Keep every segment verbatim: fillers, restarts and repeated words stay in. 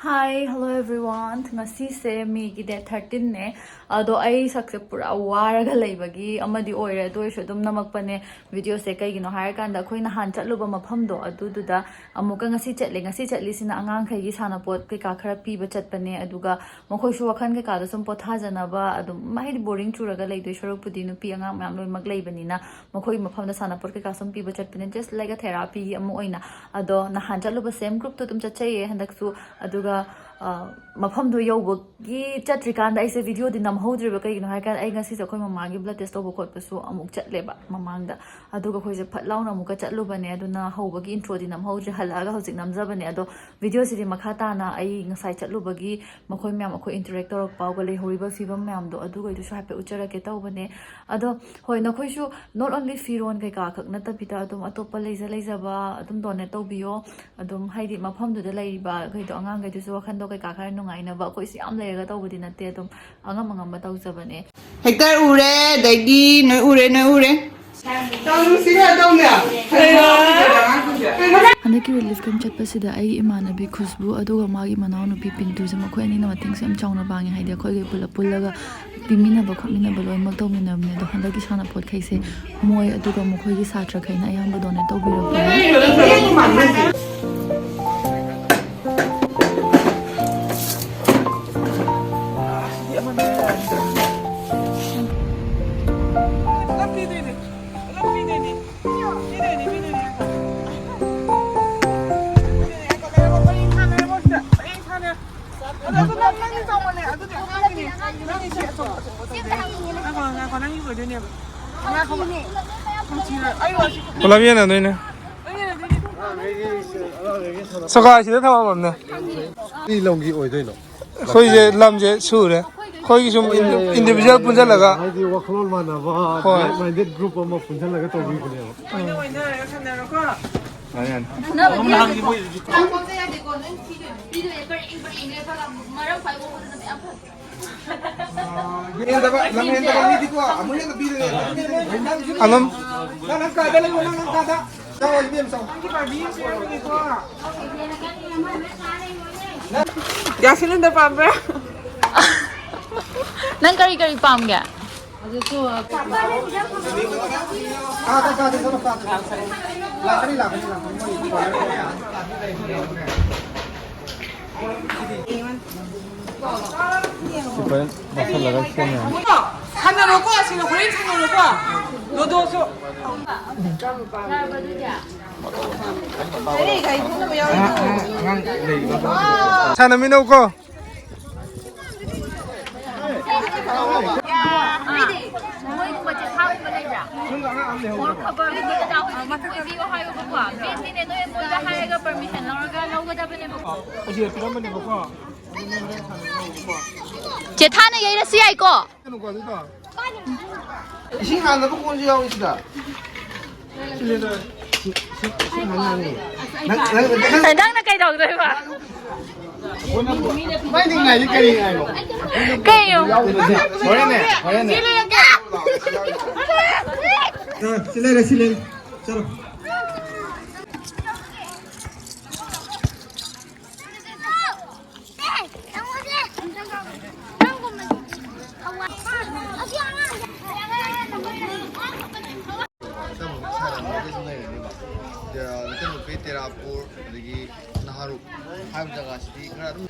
Hi, hello everyone. ꯉꯁꯤꯁꯦ May ꯒꯤ date thirteen ꯅꯦ꯫ ꯑꯗꯣ ꯑꯩ ꯁꯛꯁꯦ ꯄꯨꯔꯥ ꯋꯥꯔꯒ ꯂꯩꯕꯒꯤ ꯑꯃꯗꯤ ꯑꯣꯏꯔꯦ, ꯑꯗꯨ ꯑꯣꯏꯔꯁꯨ ꯑꯗꯨꯝ ꯅꯝꯃꯛꯄꯅꯦ videoꯁꯦ꯫ ꯀꯩꯒꯤꯅꯣ ꯍꯥꯏꯔꯀꯥꯟꯗ ꯑꯩꯈꯣꯏ ꯅꯍꯥꯟ ꯆꯠꯂꯨꯕ ꯃꯐꯝꯗꯣ ꯑꯗꯨꯗꯨꯗ ꯑꯃꯨꯛꯀ ꯉꯁꯤ ꯆꯠꯂꯦ꯫ ꯉꯁꯤ ꯆꯠꯂꯤꯁꯤꯅ ꯑꯉꯥꯡꯈꯩꯒꯤ ꯁꯥꯟꯅꯄꯣꯠ ꯀꯩꯀꯥ ꯈꯔ ꯄꯤꯕ ꯆꯠꯄꯅꯦ, ꯑꯗꯨꯒ ꯃꯈꯣꯏꯁꯨ ꯋꯥꯈꯜ ꯀꯩꯀꯥꯗꯣ ꯁꯨꯝ ꯄꯣꯊꯥꯖꯅꯕ, ꯑꯗꯨꯝ ꯍꯥꯏꯗꯤ boring ꯆꯨꯔꯒ ꯂꯩꯗꯣꯏ ꯁꯔꯨꯛꯄꯨꯗꯤ ꯅꯨꯄꯤ ꯑꯉꯥꯡ ꯃꯌꯥꯝ ꯂꯣꯏꯅꯃꯛ ꯂꯩꯕꯅꯤꯅ ꯃꯈꯣꯏꯒꯤ ꯃꯐꯝꯗ ꯁꯥꯟꯅꯄꯣꯠ ꯀꯩꯀꯥ ꯁꯨꯝ ꯄꯤꯕ ꯆꯠꯄꯅꯦ, just like a therapyꯒꯤ ꯑꯃ ꯑꯣꯏꯅ꯫ ꯑꯗꯣ ꯅꯍꯥꯟ ꯆꯠꯂꯨꯕ same groupꯇꯣ ꯑꯗꯨꯝ ꯆꯠꯆꯩꯌꯦ ꯍꯟꯗꯛꯁꯨ꯫ ꯑꯗꯨꯒ ꯑ, ꯃꯐꯝꯗꯣ ꯌꯧꯕꯒꯤ ꯆꯠꯇ꯭ꯔꯤꯀꯥꯟꯗ ꯑꯩꯁꯦ videoꯗꯤ ꯅꯝꯍꯧꯗ꯭ꯔꯦꯕ꯫ ꯀꯩꯒꯤꯅꯣ ꯍꯥꯏꯔꯀꯥꯟꯗ ꯑꯩ ꯉꯁꯤꯁꯦ ꯑꯩꯈꯣꯏ ꯃꯃꯥꯒꯤ blood test ꯇꯧꯕ ꯈꯣꯠꯄꯁꯨ ꯑꯃꯨꯛ ꯆꯠꯂꯦꯕ ꯃꯃꯥꯡꯗ꯫ ꯑꯗꯨꯒ ꯑꯩꯈꯣꯏꯁꯦ ꯐꯠ ꯂꯥꯎꯅ ꯑꯃꯨꯛꯀ ꯆꯠꯂꯨꯕꯅꯦ, ꯑꯗꯨꯅ ꯍꯧꯕꯒꯤ introꯗꯤ ꯅꯝꯍꯧꯗ꯭ꯔꯦ, ꯍꯜꯂꯛꯑꯒ ꯍꯧꯖꯤꯛ ꯅꯝꯖꯕꯅꯦ꯫ ꯑꯗꯣ videoꯁꯤꯗꯤ ꯃꯈꯥ ꯇꯥꯅ ꯑꯩ ꯉꯁꯥꯏ ꯆꯠꯂꯨꯕꯒꯤ ꯃꯈꯣꯏ ꯃꯌꯥꯝ ꯑꯩꯈꯣꯏ interact ꯇꯧꯔꯛꯄꯒ ꯂꯩꯍꯧꯔꯤꯕ ꯐꯤꯕꯝ ꯃꯌꯥꯝꯗꯣ ꯑꯗꯨꯈꯩꯗꯨꯁꯨ ꯍꯥꯏꯐꯦꯠ ꯎꯠꯆꯔꯛꯀꯦ ꯇꯧꯕꯅꯦ꯫ ꯑꯗꯣ ꯍꯣꯏ, ꯅꯈꯣꯏꯁꯨ not only ꯐꯤꯔꯣꯟ ꯀꯩꯀꯥ ꯈꯛ ꯅꯠꯇꯕꯤꯗ ꯑꯗꯨꯝ ꯑꯇꯣꯞꯄ ꯂꯩꯖ ꯂꯩꯖꯕ ꯑꯗꯨꯝ donate ꯇꯧꯕꯤꯌꯣ꯫ ꯑꯗꯨꯝ ꯍꯥꯏꯗꯤ ꯃꯐꯝꯗꯨꯗ ꯂꯩꯔꯤꯕ ꯈꯩꯗꯣ, ꯑꯉꯥꯡꯈꯩꯗꯨꯁꯨ ꯋꯥꯈꯟꯗꯣ ꯀꯩꯀꯥ ꯈꯔ ꯅꯨꯡꯉꯥꯏꯅꯕ꯫ ꯑꯩꯈꯣꯏꯁꯨ ꯌꯥꯝ ꯂꯩꯔꯒ ꯇꯧꯕꯗꯤ ꯅꯠꯇꯦ, ꯑꯗꯨꯝ ꯑꯉꯝ ꯑꯉꯝꯕ ꯇꯧꯖꯕꯅꯦ꯫ ꯍꯦꯛꯇꯔ ꯎꯔꯦ, ꯑꯗꯩꯗꯤ ꯅꯣꯏ ꯎꯔꯦ, ꯅꯣꯏ ꯎꯔꯦ꯫ ꯇꯧꯔꯨꯁꯤꯔ ꯇꯧꯅꯦ꯫ ꯍꯟꯗꯛꯀꯤ relief camp ꯆꯠꯄꯁꯤꯗ ꯑꯩꯒꯤ ꯏꯃꯥꯟꯅꯕꯤ ꯈꯨꯁꯕꯨ ꯑꯗꯨꯒ ꯃꯥꯒꯤ ꯃꯅꯥꯎꯅꯨꯄꯤ ꯄꯤꯟꯇꯨꯁꯦ, ꯃꯈꯣꯏ ꯑꯅꯤꯅ ꯃꯇꯦꯡꯁꯦ ꯌꯥꯝ ꯆꯥꯎꯅ ꯄꯥꯡꯉꯦ꯫ ꯍꯥꯏꯗꯤ ꯑꯩꯈꯣꯏꯒꯤ ꯄꯨꯂꯞ ꯄꯨꯜꯂꯒ ꯄꯤꯃꯤꯟꯅꯕ ꯈꯣꯠꯃꯤꯟꯅꯕ ꯂꯣꯏꯅꯃꯛ ꯇꯧꯃꯤꯟꯅꯕꯅꯦ꯫ ꯑꯗꯣ ꯍꯟꯗꯛꯀꯤ ꯁꯥꯟꯅꯄꯣꯠꯈꯩꯁꯦ ꯃꯣꯏ ꯑꯗꯨꯒ ꯃꯈꯣꯏꯒꯤ ꯁꯥꯇ꯭ꯔꯈꯩꯅ ꯑꯌꯥꯝꯕ donate ꯇꯧꯕꯤꯔꯛꯄꯅꯦ꯫ ꯄꯨꯂꯞ ꯌꯦꯟꯅꯗꯣꯏꯅꯦ꯫ ꯁꯣꯀꯥꯏꯁꯤꯗ ꯊꯝꯃꯝꯃꯝꯅꯦ꯫ ꯀꯔꯤ ꯂꯝꯒꯤ ꯑꯣꯏꯗꯣꯏꯅꯣ? ꯑꯩꯈꯣꯏꯁꯦ ꯂꯝꯁꯦ ꯁꯨꯔꯦ꯫ ꯑꯩꯈꯣꯏꯒꯤ ꯁꯨꯝ ꯏꯟꯗꯤ-, individual ꯄꯨꯟꯁꯤꯜꯂꯒ꯫ ꯍꯥꯏꯗꯤ ꯋꯥꯈꯜꯂꯣꯟ ꯃꯥꯟꯅꯕ, ꯍꯣꯏ꯫ Like minded group ꯑꯃ ꯄꯨꯟꯁꯤꯜꯂꯒ ꯇꯧꯕꯤꯕꯅꯦꯕ꯫ ꯌꯥꯅꯤ, ꯌꯥꯅꯤ꯫ ꯌꯦꯟꯗꯕ, ꯂꯝ ꯍꯦꯟꯗꯕ ꯃꯤꯗꯤꯀꯣ ꯑꯃꯨꯛ ꯍꯦꯟꯅ ꯄꯤꯗꯣꯏꯅꯦ꯫ ꯑꯗꯨꯝ꯫ ꯅꯪ, ꯅꯪ ꯀꯥꯗ ꯂꯩꯌꯣ, ꯅꯪ, ꯅꯪ ꯀꯥꯗ꯫ ꯆꯥꯎ, ꯏꯕꯦꯝ, ꯆꯥꯎ꯫ ꯒ꯭ꯌꯥꯁ ꯁꯤꯂꯤꯟꯗꯔ ꯄꯥꯝꯕ꯭ꯔꯥ? ꯅꯪ ꯀꯔꯤ ꯀꯔꯤ ꯄꯥꯝꯒꯦ? ꯀꯥꯗꯦ, ꯀꯥꯗꯦ, ꯆꯠꯂꯣ, ꯀꯥꯗꯦ, ꯆꯠꯂꯣ꯫ ꯂꯥꯛꯀꯅꯤ, ꯂꯥꯛꯀꯅꯤ, ꯂꯥꯛꯀꯅꯤ꯫ ꯃꯣꯏ ꯍꯣꯔꯦꯟ ꯂꯧꯁꯜꯂꯒ ꯁꯦꯝ ꯌꯥꯅꯤ꯫ ꯁꯥꯟꯅꯔꯣꯀꯣ, ꯑꯁꯤꯅ ꯍꯣꯔꯦꯟ ꯁꯥꯟꯅꯔꯣꯀꯣ꯫ ꯂꯨꯗꯣꯁꯨ꯫ ꯁꯥꯟꯅꯃꯤꯟꯅꯧꯀꯣ꯫ ꯃꯣꯏꯒꯨꯝꯕ ꯆꯦꯊꯥꯒꯨꯝꯕ ꯂꯩꯕ꯭ꯔꯥ? ꯐꯣꯟ ꯈꯕꯔꯒꯨꯝꯕ ꯆꯦꯊꯥ ꯑꯩꯈꯣꯏꯗꯤ ꯀꯣꯏꯕꯤꯌꯣ ꯍꯥꯏꯌꯣꯕꯀꯣ꯫ ꯕꯦꯟꯗꯤꯅꯦ ꯅꯣꯏ ꯃꯣꯏꯗ ꯍꯥꯏꯔꯒ ꯄꯔꯃꯤꯁꯟ ꯂꯧꯔꯒ ꯂꯧꯒꯗꯕꯅꯦꯕꯀꯣ꯫ ꯑꯁꯤꯗ ꯄꯤꯔꯝꯕꯅꯦꯕꯀꯣ꯫ ꯆꯦꯊꯥꯅ ꯌꯩꯔꯁꯨ ꯌꯥꯏꯀꯣ? ꯀꯩꯅꯣꯀꯣ, ꯑꯗꯨꯗꯣ꯫ ꯏꯁꯤꯡ ꯍꯥꯟꯅꯕ ꯀꯣꯟꯁꯨ ꯌꯥꯎꯏ ꯁꯤꯗ꯫ ꯁꯤ, ꯁꯤ, ꯁꯤ, ꯁꯤ ꯍꯥꯟꯅꯅꯤ꯫ ꯅꯪ, ꯅꯪ, ꯅꯪ, ꯅꯪꯅ ꯀꯩꯗꯧꯗꯣꯏꯕ? ꯃꯥꯏꯗꯤ ꯉꯥꯏꯗꯤ ꯀꯔꯤ ꯉꯥꯏꯅꯣ? ꯀꯩꯅꯣ? ꯍꯣꯔꯦꯟꯅꯦ, ꯍꯣꯔꯦꯟꯅꯦ꯫ ꯑ, ꯁꯤ ꯂꯩꯔꯦ, ꯁꯤ ꯂꯩꯔꯦ꯫ ꯆꯠꯂꯣ꯫ ꯃꯩꯇꯩ ꯅꯨꯄꯤ ꯇꯦꯔꯥꯄꯨꯔ, ꯑꯗꯒꯤ ꯅꯍꯥꯔꯨ ꯍꯥꯏꯕ ꯖꯒꯥꯁꯤꯗꯤ ꯈꯔ ꯑꯗꯨꯝ,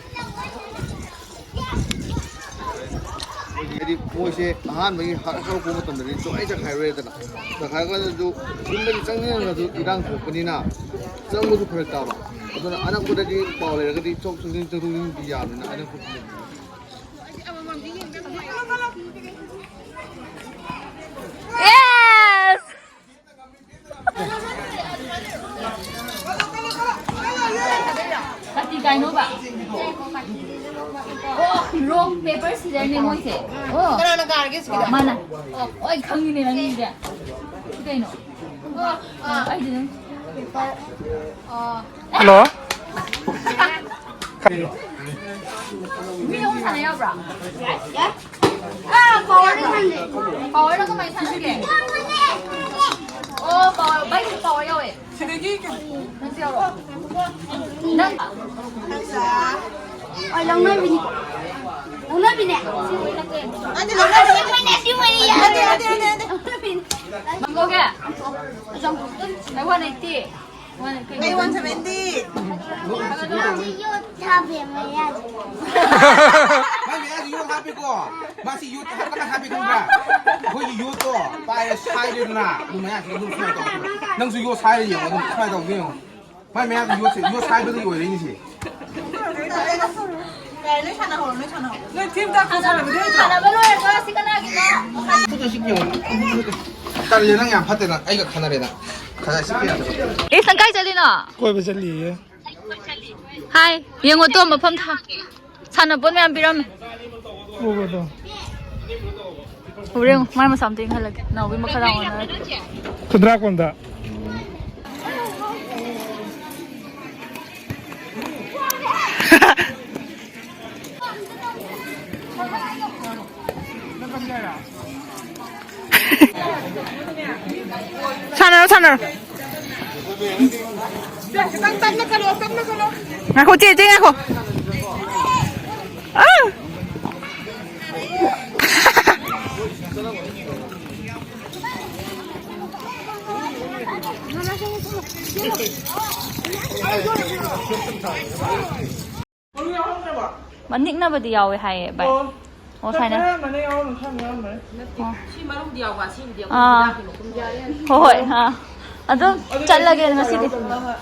ꯍꯥꯏꯗꯤ ꯃꯣꯏꯁꯦ ꯑꯍꯥꯟꯕꯒꯤ ꯍ-, ꯍꯧꯔꯛꯄ ꯃꯇꯝꯗꯗꯤ ꯁꯨꯡꯆꯥꯏ ꯆꯈꯥꯏꯔꯣꯏꯗꯅ, ꯆꯈꯥꯏꯔꯀꯥꯟꯗꯁꯨ ꯌꯨꯝꯗꯒꯤ ꯆꯪꯅꯤꯡꯉꯒꯁꯨ ꯏꯔꯥꯡ ꯊꯣꯛꯄꯅꯤꯅ ꯆꯪꯕꯁꯨ ꯐꯔꯛ ꯇꯥꯕ꯫ ꯑꯗꯨꯅ ꯑꯅꯛꯄꯗꯗꯤ ꯄꯥꯎ ꯂꯩꯔꯒꯗꯤ ꯆꯣꯛ ꯆꯣꯛꯁꯤꯟ ꯆꯪꯊꯣꯛ ꯆꯪꯁꯤꯟꯗꯤ ꯌꯥꯕꯅꯤꯅ ꯑꯅꯛꯄꯗꯗꯤ꯫ ꯌꯦꯁ! ꯀꯥꯇꯤ ꯀꯥꯏꯅꯣꯕ? ꯑꯣ, ꯔꯣꯛ, ꯄꯦꯄꯔ, ꯁꯤꯖꯔꯅꯦ ꯃꯣꯏꯁꯦ꯫ ꯑꯣ꯫ ꯀꯅꯥꯅ ꯀꯥꯔꯒꯦ ꯁꯤꯒꯤꯗ? ꯃꯥꯅ꯫ ꯑꯣ, ꯑꯩ ꯈꯪꯉꯤꯅꯦ ꯅꯪꯒꯤꯁꯦ꯫ ꯁꯤ ꯀꯩꯅꯣ? ꯑꯣ, ꯑꯥ꯫ ꯑꯩꯗꯤ ꯑꯗꯨꯝ ꯄꯦꯄꯔ꯫ ꯑꯣ꯫ ꯍꯜꯂꯣ꯫ ꯃꯤ ꯑꯍꯨꯝ ꯁꯥꯟꯅ ꯌꯥꯕ꯭ꯔꯥ? ꯑꯥ, ꯄꯋꯥꯔꯗ ꯁꯥꯟꯅꯁꯦ꯫ ꯄꯋꯥꯔꯗ ꯀꯃꯥꯏꯅ ꯁꯥꯟꯅꯒꯦ? ꯑꯣ, ꯄꯋꯥꯔ, ꯚꯥꯏ, ꯄꯋꯥꯔ ꯌꯥꯎꯋꯦ꯫ ꯁꯤꯗꯒꯤ ꯀꯩꯅꯣ? ꯅꯪꯁꯨ ꯌꯥꯎꯔꯣ꯫ ꯅꯪ꯫ ꯂꯧꯅꯕꯤꯅꯤ꯫ ꯂꯧꯅꯕꯤꯅꯦ꯫ ꯅꯠꯇꯦ, ꯂꯧꯅꯕꯤ ꯅꯠꯇꯦ꯫ ꯑꯁꯦꯡꯕꯩꯅꯦ, ꯑꯁꯦꯡꯕꯩꯅꯦ꯫ ꯅꯠꯇꯦ, ꯅꯠꯇꯦ, ꯅꯠꯇꯦ, ꯅꯠꯇꯦ꯫ ꯂꯧꯅꯕꯤꯅꯦ꯫ ꯃꯪꯒꯣꯒꯦ? ꯑꯩ ꯋꯥꯟ ꯑꯩꯠꯇꯤ꯫ One eighty. ꯑꯩ ꯋꯥꯟ ꯁꯚꯦꯟꯇꯤ꯫ ꯃꯥꯁꯤ ꯌꯣꯠ ꯍꯥꯞꯄꯦ ꯃꯌꯥꯁꯦ꯫ ꯃꯥꯏ ꯃꯌꯥꯁꯤ ꯌꯣꯠ ꯍꯥꯞꯄꯦꯀꯣ꯫ ꯃꯥꯁꯤ ꯌꯣꯠ ꯍꯥꯞꯄꯒ ꯍꯥꯞꯄꯦ ꯈꯪꯕ꯭ꯔꯥ? ꯑꯩꯈꯣꯏꯒꯤ ꯌꯣꯠꯇꯣ ꯄꯥꯏꯔ ꯁꯥꯏꯔꯦꯗꯅ, ꯑꯗꯨ ꯃꯌꯥꯁꯤꯗ ꯑꯗꯨꯝ ꯁꯨꯃꯥꯏꯅ ꯇꯧꯔꯛꯇꯣꯏꯅꯦ꯫ ꯅꯪꯁꯨ ꯌꯣꯠ ꯁꯥꯏꯔ ꯌꯦꯡꯉꯣ, ꯑꯗꯨꯝ ꯁꯨꯃꯥꯏꯅ ꯇꯧꯗꯣꯏꯅꯦ ꯌꯦꯡꯉꯣ꯫ ꯃꯥꯏ ꯃꯌꯥꯗ ꯌꯣꯠꯁꯦ, ꯌꯣꯠ ꯁꯥꯏꯕꯗꯒꯤ ꯑꯣꯏꯔꯛꯏꯅꯦ ꯁꯤ꯫ ꯌꯥꯔꯦ, ꯅꯣꯏ ꯁꯥꯟꯅꯍꯧꯔꯣ, ꯅꯣꯏ ꯁꯥꯟꯅꯍꯧꯔꯣ꯫ ꯅꯣꯏ ꯊꯤꯝ ꯇꯥꯛꯄ ꯁꯥꯟꯅꯕꯗꯤ ꯍꯩꯇ꯭ꯔꯣ? ꯁꯥꯟꯅꯕ ꯂꯣꯏꯔꯒ ꯁꯤ ꯀꯅꯥꯒꯤꯅꯣ? ꯈꯨꯠꯇꯣ ꯁꯤ ꯌꯦꯡꯉꯣ, ꯈꯨꯠꯇꯣ꯫ ꯇꯜꯂꯦ, ꯅꯪ ꯌꯥꯝ ꯐꯠꯇꯦ, ꯅꯪ ꯑꯩꯒ ꯈꯟꯅꯔꯦ ꯅꯪ꯫ ꯈꯔ ꯁꯤ ꯌꯥꯗꯕ꯫ ꯑꯦ, ꯅꯪ ꯀꯥꯏ ꯆꯠꯂꯤꯅꯣ? ꯀꯣꯏꯕ ꯆꯠꯂꯤꯌꯦ꯫ ꯍꯥꯏ, ꯌꯦꯡꯉꯣ ꯇꯣ, ꯃꯐꯝ ꯊꯥ-, ꯁꯥꯟꯅꯄꯣꯠ ꯃꯌꯥꯝ ꯄꯤꯔꯝꯃꯦ꯫ ꯎꯕꯗꯣ꯫ ꯎꯔꯦ ꯌꯦꯡꯉꯣ, ꯃꯥꯏ ꯃꯁꯥ ꯑꯝꯇ ꯌꯦꯡꯍꯜꯂꯒꯦ꯫ ꯅꯥꯎꯕꯤ ꯃꯈꯥ ꯂꯥꯡꯉꯣ ꯅꯪ꯫ ꯈꯨꯗ꯭ꯔꯥꯛ ꯀꯣꯟꯗ꯫ ꯁꯥꯟꯅꯔꯣ, ꯁꯥꯟꯅꯔꯣ꯫ ꯉꯥꯏꯈꯣ, ꯆꯦ, ꯆꯦ, ꯉꯥꯏꯈꯣ꯫ ꯑꯥ! ꯃꯅꯤꯛꯅꯕꯗꯤ ꯌꯥꯎꯋꯦ ꯍꯥꯏꯌꯦ, ꯚꯥꯏ꯫ ꯑꯣ꯫ ꯑꯣ, ꯁꯥꯏꯅ꯫ ꯈꯔ ꯑꯃꯅ ꯌꯥꯎꯔꯝꯃꯦ, ꯈꯔ ꯑꯃꯅ ꯌꯥꯎꯔꯝꯃꯦ꯫ ꯅꯠꯇꯦ, ꯑꯣ꯫ ꯁꯤ ꯃꯔꯨꯝꯗꯤ ꯌꯥꯎꯕ, ꯑꯁꯤꯕꯨꯗꯤ ꯑꯩꯈꯣꯏ ꯑꯥ꯫ ꯍꯤꯗꯥꯛꯀꯤ ꯃꯈꯨꯝ ꯌꯥꯜꯂꯦ꯫ ꯍꯣꯏ, ꯍꯣꯏ, ꯑꯥ꯫ ꯑꯗꯨꯝ ꯑꯗꯨ ꯆꯠꯂꯒꯦ ꯉꯁꯤꯗꯤ꯫ ꯌꯥꯎꯗꯕꯅꯦ꯫